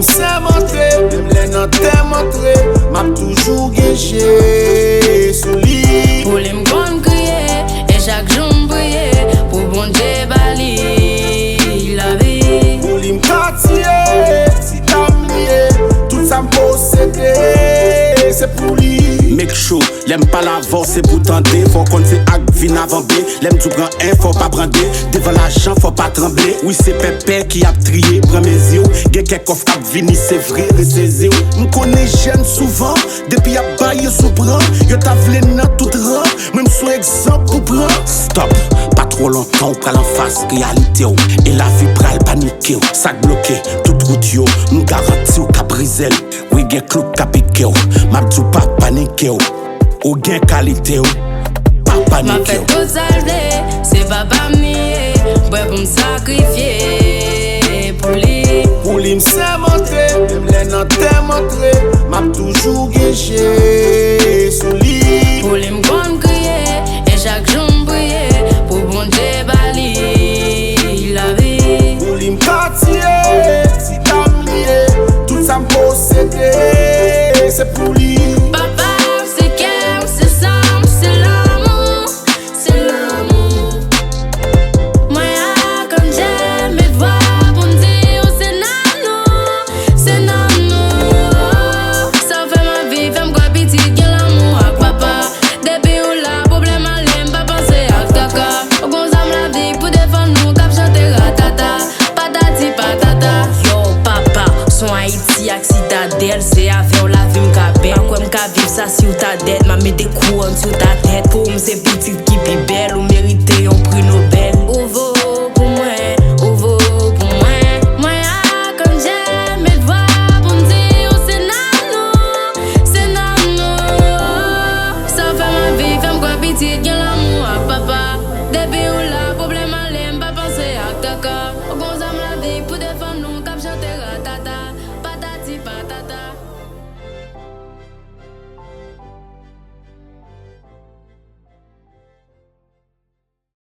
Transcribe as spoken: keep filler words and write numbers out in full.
Sèmante, menm lè nan tèm antre, m ap toujou gen je sou li. Pou li m konn kriye, e chak jou m priye pou Bondye ba li lavi. Pou li m ka tiye, si ta m liye, tout sa m posede, se pou li. Make sure, lè m pale avè w, se pou tande. Fò w konn se ak vin avan be. Lè m di w pran en, fò w pa pran de. Devan lajan, fò w pa tranble. Wi, se pèpè ki ap triye, pran mezi w. Gen kèk kòf k ap vini, se vre, resezi w. M konnen jèn souvan, depi y ap bay yo sou pran, yo ta vle nan tout ran. Mwen m sou egzanp pou pran. Stop, pa twò lontan w pral anfas reyalite w. E lavi pral panike w. Sa k bloke tout wout yo, m garanti w ka brize l. Wi, gen klou k ka pike w. M ap di w pa panike w. Ou gen kalite w. Pa panike w. M ap fè tout sa l vle, se papa m li ye. M prè pou m sakrifye pou li. Pou li m sèmante, menm lè nan tèm antre, m ap toujou gen je sou li. Pou li m konn kriye, e chak jou m priye pou Bondye ba li lavi. Pou li m ka tiye, si ta m liye, tout sa m posede, se pou li. Papa, se kè m, se san m, se lanmou, se lanmou. Mwen ak Angel met vwa pou n di w se nan nou, se nan nou. Sa w fè m anvi, fè m kwè pitit gen lanmou ak papa. Depi w la, pwoblèm ale, m pa panse ak kaka. Ou gon zam lavi pou defann nou k ap chante ratata, patati patata. Yo, papa, son Ayiti ak Sitadèl, se avè w lavi m ka bèl. Pa kwè m ka viv sa si w ta dèd. M ap mete kouwòn sou ta tèt. Pou m se pitit